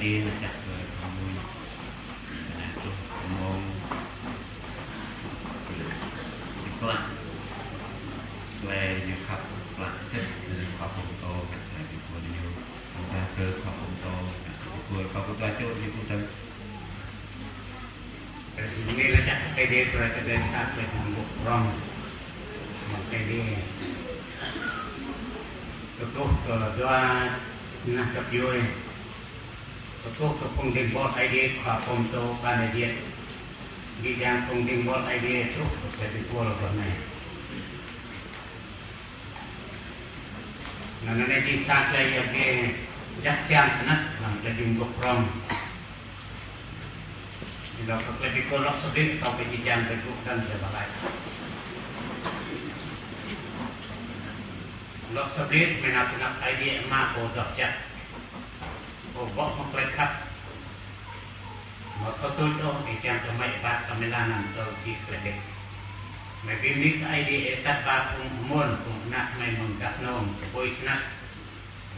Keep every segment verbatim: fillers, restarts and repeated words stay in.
Ê, nă chak kơ kơ mui. Nă chak kơ mui. Klă. Klei ñu khăp klă sĭt, khăp phung tô, klei bi kuôl ñu. Khăp phung tô, khăp phung tô, khăp phung tô, khăp phung tô. Nê lah chak kơ Aê Diê, klei kơ Aê Diê sat, klei kơ Aê Diê prŏng. Mâo kơ Aê Diê. Kơkuh kơ dua nah găp djuê. Kơkuh kơ phung dĭng buăl Aê Diê, khua pôm tô, ban đại diện. Jih jang phung dĭng buăl Aê Diê truh kơ klei bi kuôl gâp nây. Nau nây jêng sa klei yơk geh jăk siam snăk, lăm klei bi mguôp prŏng. Ê, lŏ kơ klei bi kuôl lŏ săp bĭt, kâo kơ jih jang klei gŭ dăn klei băl lăi. Lŏ săp bĭt, mĭn năp năp Aê Diê Ama pô doh jăk. Pô bŏ hŏng klei khăp. Mâo thâo tŭch ôh, ê chang kơ May êbat kơ May lah năn tơ jêh klei bĭt. May bi mni kơ Aê Diê ê tât ba phung môn, phung anak May mơ̆ng Dak Nông, kơ bui snăk.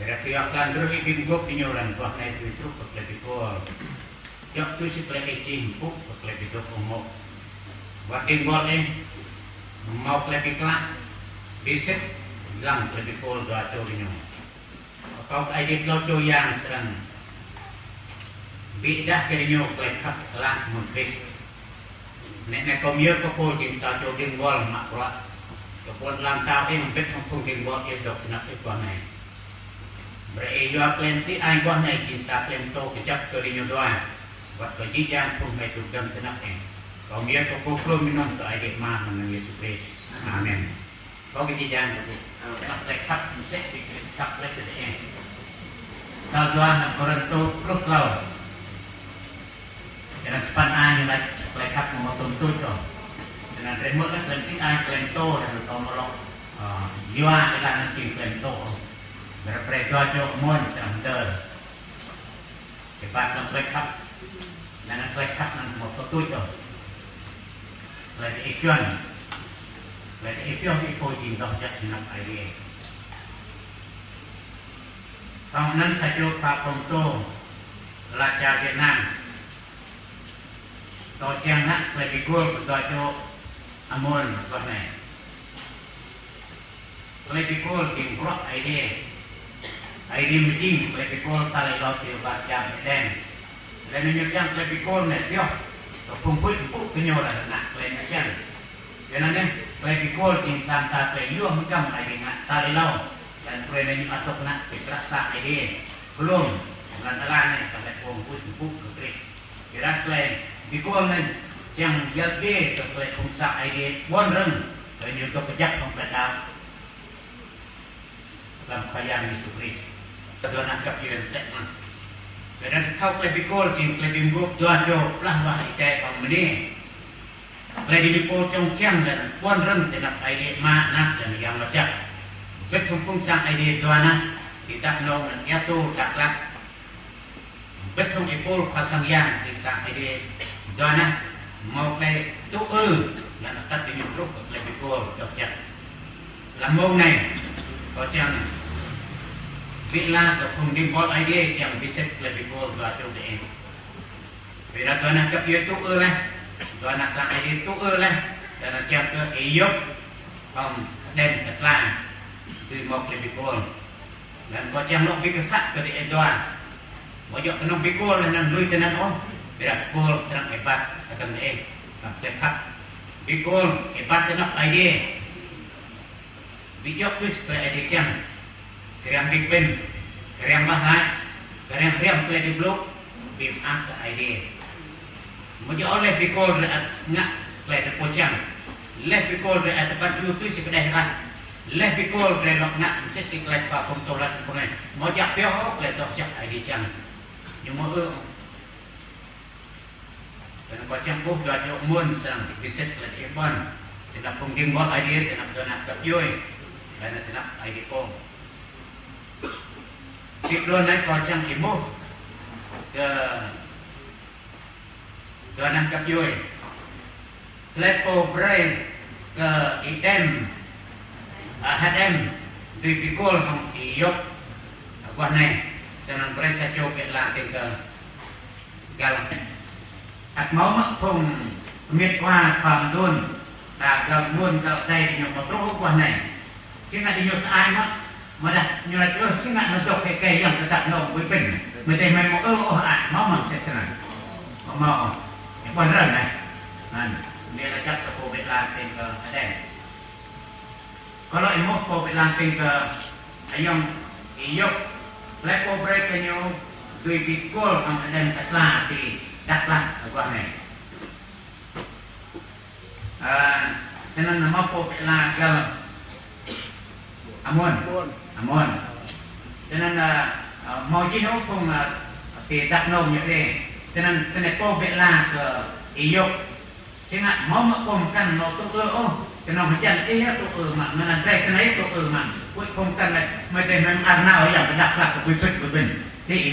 Ƀiădah kơ yua kơ ndrôh ê bi mguôp ê ñu lăn guah nây tui truh kơ klei bi kuôl. Jŏk tui si klei ê jêh mpŭ kơ klei bi dôk ung mô̆. Wăt dĭng buăl ê, mâo klei bi klă, bi sĭt, lăm klei bi kuôl dua čô ê ñu. Kâo kơ Aê Diê tlâo čô yang srăng bi êdah kơ ê ñu klei khăp lah mơ̆ng Krist. Nĕ nĕ kâo myơr kơ pô jêng sa čô dĭng buăl mă bruă. Kơ ƀuôn ala mtao ê mbĭt hŏng phung dĭng buăl ê dôk snăk ê guah nây. Brei ê yua klei nti ai guah nây jêng sa klei mtô kjăp kơ ri ñu dua. Wăt kơ jih jang phung he dôk dơm snăk ê. Kâo myơr kơ pô klôm ê nơm kơ Aê Diê Ama hăng Yêsu Krist. Amen. Kâo kơ jih jang kơ pô. Năp klei khăp msĕ si Krist khăp lĕ kơ ê. Tal dua nơm Kôrantô pluh tlâo. Jêh năn sa păn a ñu lač klei khăp mâo tôm tŭch ôh. Jêh năn drei hmư̆ klei nti ai klei mtô, drei mtô mâo lŏ, ơ, yua ê lah năn jêng klei mtô ôh. Drei brei dua čô môn srăng ndơ. Êbat năn klei khăp. Năn năn klei khăp năn mâo tôm tŭch ôh. Klei ê juăn. Klei ê pioh ê phung jêng doh jăk năp Aê Diê. Hŏng năn sa čô khua pôm tô, ala čar Việt Nam. Tô čiăng năk klei bi kuôl kơ dua čô amôn kơ nây. Klei bi kuôl jêng bruă Aê Diê. Aê Diê mjing klei bi kuôl tal êlâo ti bar jam Êđen. Lĕ ñu čiăng klei bi kuôl nây pioh kơ phung bơ̆ mpŭ kơ ñu lah năk klei ñu čiăng. Jêh năn nê, klei bi kuôl jêng sa mta klei yua mkăm Aê Diê ngă tal êlâo. Lăn brei nê ñu ăt dôk năk ti krah sang Aê Diê. Klôm, lăn ala nê, ta lĕ phung bơ̆ mpŭ kơ Krist. Ƀiădah klei bi kuôl nê, čiăng yăl dliê kơ klei phung sang Aê Diê ƀuăn rơ̆ng, kơ ñu dôk kjăp hŏng klei đăo. Lăm Khua Yang Yêsu Krist. Dua nah găp djuê msĕ mơh. Ƀiădah thâo klei bi kuôl jêng klei bi mguôp dua čô plah wah êkei hŏng mniê. Klei bi mguôp čŏng čiăng lĕ ƀuăn rơ̆ng ti anăp Aê Diê Ama, Anak leh anăn Yang Mngăt Jăk. Mbĭt hŏng phung sang Aê Diê dua nah, ti Dak Nông leh anăn Ia Tô, Dak Lak. Mbĭt hŏng êpul khua sang yang ti sang Aê Diê dua nah, mâo klei tŭ ư, leh anăn tât ê ñu truh kơ klei bi kuôl doh jăk. Lăm mông nây, kâo čiăng bi lah kơ phung dĭng buăl Aê Diê čiăng bi sĭt klei bi kuôl dua čô dê. Ƀiădah dua nah găp djuê tŭ ư leh, dua nah sang Aê Diê tŭ ư leh, leh anăn čiăng kơ ê yô̆ hŏng đen kơ tla, dưi mâo klei bi kuôl. Leh anăn kâo čiăng lŏ bi kơ să kơ dê ê dua. Mâo djŏ knŏng bi kuôl leh anăn lui ti anăn ôh, ƀiădah kuôl srăng êbat kơ dê ê, kơ klei khăp. Bi kuôl êbat ti anăp Aê Diê. Bi djŏ Krist klei Aê Diê čiăng. Kriăng bi kƀĭn, kriăng wah lač, kriăng hriăm klei Aê Diê blŭ, bi mơak kơ Aê Diê. Mâo djŏ leh bi kuôl drei ăt ngă klei drei pô čiăng. Leh bi kuôl drei ăt ƀă yua tui si kđeh rah. Leh bi kuôl drei lŏ ngă msĕ si klei khua pôm tô lač pô nây. Mâo djŏ pioh ôh klei doh jăk Aê Diê čiăng. Ñu mâo ư. Leh anăn kâo čiăng ƀuh dua čô môn srăng bi sĭt klei ê ƀuăn. Ti anăp phung dĭng buăl Aê Diê, ti anăp dua nah găp djuê. Leh anăn ti anăp Aê Diê pô. Ti tluôn nây kâo čiăng êmuh kơ dua nah găp djuê. Hlei pô brei kơ Y-Đêm, a, H-Đêm, dưi bi kuôl hŏng Y-Yôp, a, guah nây, snăn brei sa čô bĕ lah tĭng kơ Găl. Ăt mâu mă phung mĭt wa khua mduôn. Ta găl mduôn găl tay di ñu mâu truh u kuah nây. Sĭt ngă di ñu sa ai mă. Mâu dah ñu lah ơ sĭt ngă mâu dôk kê kê yăng ta dak nông bui pĭn. Mâu dê mâu ơ ôh a mâu mă sĭt sĭt ngă. Mâu mâu. Ƀon rơh nây. Năn. Nê lah jăp ta pô bĕ la tĭng kơ adem. Kơ lŏ i mâu pô bĕ la tĭng kơ ayŏng i yôk. Lĕ pô brei kơ ñu dui bi kôl hŏng adem ta kla ti Dak Lak ta kuah nây. Ơ, sĭt năn mâu pô bĕ la găl. Amuôn. Amuôn. Amuôn. Sĭt năn, ơ, ơ, mâu jêh ôh phung, ơ, ti Dak Nông ñu rê. Sĭt năn, sĭt năn pô bĕ la kơ i yôk. Sĭt ngă mâu mă pôm kăn nô tŭ ư ôh. Kơ nô hơjăn ih yơh tŭ ư mă, ngăn ăn drei kơ nây tŭ ư mă. Pui pôm kăn nây, mâu dê mơm ar nau yăng kơ Dak Lak kơ bui bĭt bui bĭn. Ti